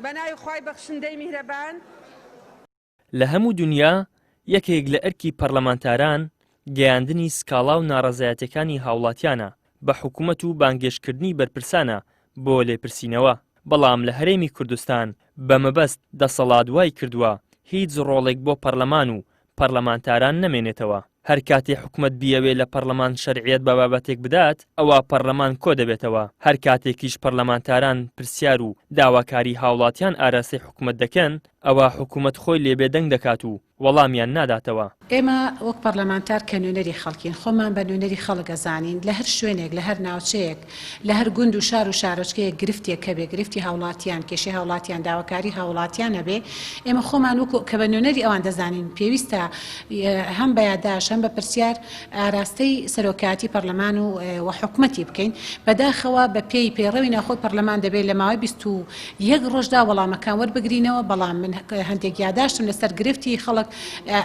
بە ناوی خوای بەخشندەی میهرەبان. لە هەموو دونیا یەکێک لە ئەرکی پەرلەمانتاران گەیاندنی سکاڵا و ناڕەزایەتیەکانی هاوڵاتیانە بە حکومەت و بانگێشتکردنی بەرپرسانە بۆ لێپرسینەوە، بەڵام لە هەرێمی کوردستان بە مەبەست دەسەڵات وای کردووە هیچ ڕۆڵێک بۆ پەرلەمان و پەرلەمانتاران نەمێنێتەوە. هەر کاتێ حکومەت بیەوێ لە پەرلەمان شەرعیەت بە بابەتێک بدات ئەوا پەرلەمان کۆدەبێتەوە، هەر کاتێکیش پەرلەمانتاران پرسیار و داواکاری هاوڵاتیان ئاراستەی حکومەت دەکەن ئەوا حکومەت خۆی لێ بێدەنگ دەکات و وەڵامیان ناداتەوە. ئێمە وەک پەرلەمانتار کە نوێنەری خەڵکین خۆمان بە نوێنەری خەڵک ئەزانین لە هەر شوێنێک لە هەر ناوچەیەک لە هەر گوند و شار و شارۆچکەیەک گرفتێک هەبێ گرفتی هاوڵاتیان کێشەی هاوڵاتیان داواکاری هاوڵاتیان هەبێ ئێمە خۆمان وەکو کە بە نوێنەری ئەوان دەزانین پێویستە هەم بە یاداشت هەم بە پرسیار ئاراستەی سەرۆکایەتی پەرلەمان و و حکومەتی بکەین. بەداخەوە بە پێی پەیڕەوی ناوخۆی پەرلەمان دەبێت لە ماوەی 21 ڕۆژدا وەڵامەکان وەربگرینەوە، بەڵام من هەندێک یاداشتم لەسەر گرفتی خەڵک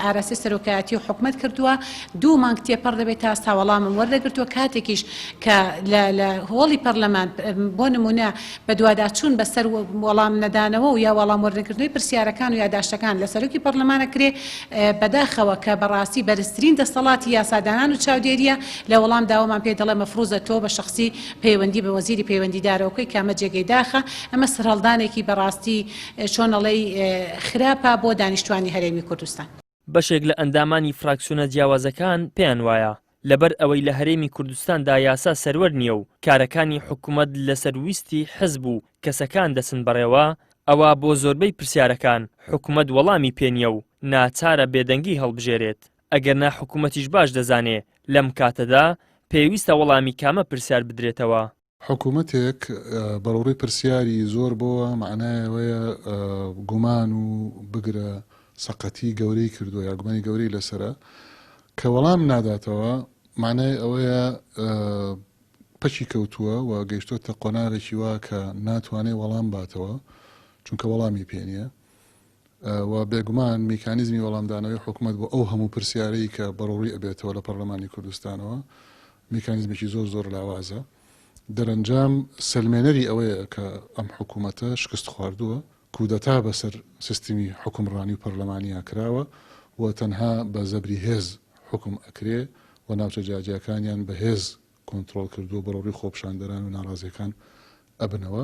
ئاراستەی سەرۆکایەتی و حکومەت کردووە، دوو مانگ تێپەڕ دەبێت تا ئێستا وەڵامم وەرنەگرتووە، کاتێکیش کە لە لە هۆڵی پەرلەمان بۆ نموونە بەدواداچوون بەسەر وەڵام نەدانەوە و یا وەڵام وەرنەگرتنەوەی پرسیارەکان و یاداشتەکان لە سەرۆکی پەرلەمان ئەکرێ، بەداخەوە کە بەڕاستی بەرزترین دەستەڵاتی یاسادانان و چاودێریە، لە وەڵام داوەمان پێ دەڵێ مەفروزە تۆ بە شەخسی پەیوەندی بە وەزیری پەیوەندیدارەوە بکەی کە ئەمە جێگەی داخە، ئەمە سەرهەڵدانێکی بەڕاستی چۆن ئەڵێی خراپە بۆ دانیشتوانی هەرێمی کوردستان. بەشێک لە ئەندامانی فراکسیۆنە جیاوازەکان پێیان وایە، لەبەر ئەوەی لە هەرێمی کوردستاندا یاسا سەروەر نییە و کارەکانی حکومەت لەسەر ویستی حزب و کەسەکان دەچن بەڕێوە، ئەوا بۆ زۆربەی پرسیارەکان حکومەت وەڵامی پێ نییە و ناچارە بێدەنگی هەڵبژێرێت، ئەگەرنا حکومەتیش باش دەزانێ لەم کاتەدا پێویستە وەڵامی کامە پرسیار بدرێتەوە. حکومەتێک بەرەوڕووی پرسیاری زۆر بۆوە مەعنای ئەوەیە گومان و بگرە سەقەتی گەورەی کردووە یا گومانی گەورەی لەسەرە کە وەڵام ناداتەوە معنای ئەوەیە پەکی کەوتووە و گەیشتۆتە قۆناغێکی وا کە ناتوانێت وەڵام باتەوە چونکە وەڵامی پێ نییە. و بێگومان میکانیزمی وەڵامدانەوەی حکومەت بۆ ئەو هەموو پرسیارەی کە بەرەوڕووی ئەبێتەوە لە پەرلەمانی کوردستانەوە میکانیزمێکی زۆر زۆر لاوازە. دەرەنجام سەلمێنەری ئەوەیە کە ئەم حکومەتە شکست خواردووە، کودەتا بەسەر سیستمی حوکمڕانی و پەرلەمانیا کراوە و تەنها بە زەبری هێز حوکم ئەکرێ و ناوچە جیاجیاکانیان بە هێز کۆنترۆڵ کردووە بەرەوڕووی خۆپیشاندەران و ناڕازیەکان ئەبنەوە.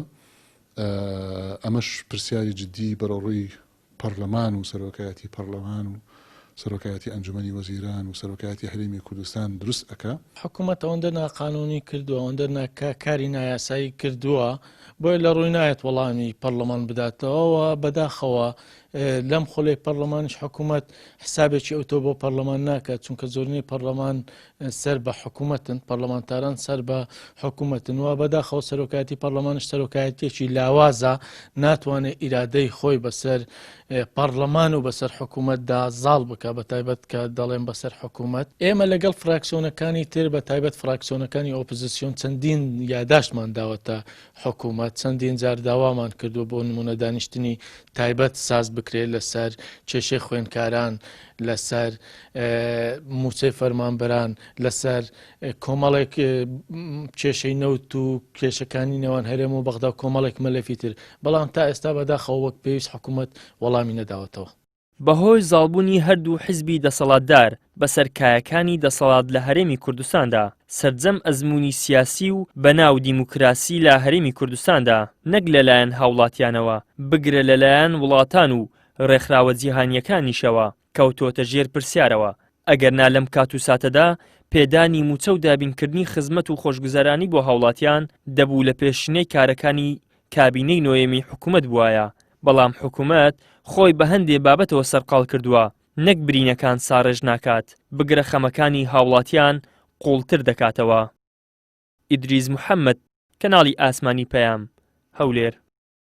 ئەمەش پرسیاری جدی بەرەوڕووی پەڕلەمان و سەرۆکایەتی پەڕلەمان و سەرۆکایەتی ئەنجومەنی وەزیران و سەرۆکایەتی هەرێمی کوردستان دروست ئەکا. حکومەت ئەوەندە ناقانونی کردووە، ئەوەندە کاری نایاسایی کردووە، بۆیە لە ڕووی نایەت وەڵامی پەڕلەمان بداتەوە و بەداخەوە لەم خولەی پەڕلەمانیش حکومەت حسابێکی ئەوتۆ بۆ پەڕلەمان ناکات، چونکە زۆرینەی پەڕلەمان سەر بە حکوومەتن پەرلەمانتاران سەر بە حکوومەتن و بەداخەوە سەرۆکایەتی پەرلەمانش سەرۆکایەتێکی لاوازە ناتوانێت ئیرادەی خۆی بەسەر پەرلەمان و بەسەر حکوومەتدا زاڵ بکە بە تایبەت کە دەڵێن بەسەر حکوومەت ئێمە لەگەڵ فراکسیۆنەکانی تر بە تایبەت فراکسیۆنەکانی ئۆپزیسیۆن چەندین یاداشتمان داوەتە حکوومەت چەندین جار داوامان کردووە بۆ نمونە دانیشتنی تایبەت ساز بکرێت لەسەر کێشەی خوێندکاران لەسەر مووچەی فەرمانبەران، لەسەر کۆمەڵێک کێشەی نەوت و کێشەکانی نێوان هەرێم و بەغدا و کۆمەڵێک مەلەفی تر، بەڵام تا ئێستا بەداخەوە وەک پێویست حکوومەت وەڵامی نەداوەتەوە. بەهۆی زاڵبوونی هەردوو حزبی دەسەڵاتدار بەسەر کایەکانی دەسەڵات لە هەرێمی کوردستاندا، سەرجەم ئەزموونی سیاسی و بەناو دیموکراسی لە هەرێمی کوردستاندا نەک لەلایەن هاوڵاتیانەوە، بگرە لەلایەن وڵاتان و ڕێکخراوە جیهانییەکانیشەوە کەوتۆتە ژێر پرسیارەوە، ئەگەرنا لەم کات و ساتەدا پێدانی مووچە و دابینکردنی خزمەت و خۆشگوزەرانی بۆ هاوڵاتیان دەبوو لە پێشینەی کارەکانی کابینەی نۆیەمی حکومەت بوایە، بەڵام حکومەت خۆی بە هەندێ بابەتەوە سەرقاڵ کردووە نەک برینەکان ساڕێژ ناکات، بگرە خەمەکانی هاوڵاتیان قوڵتر دەکاتەوە. ئیدریس محەمەد، کەناڵی ئاسمانی پەیام، هەولێر.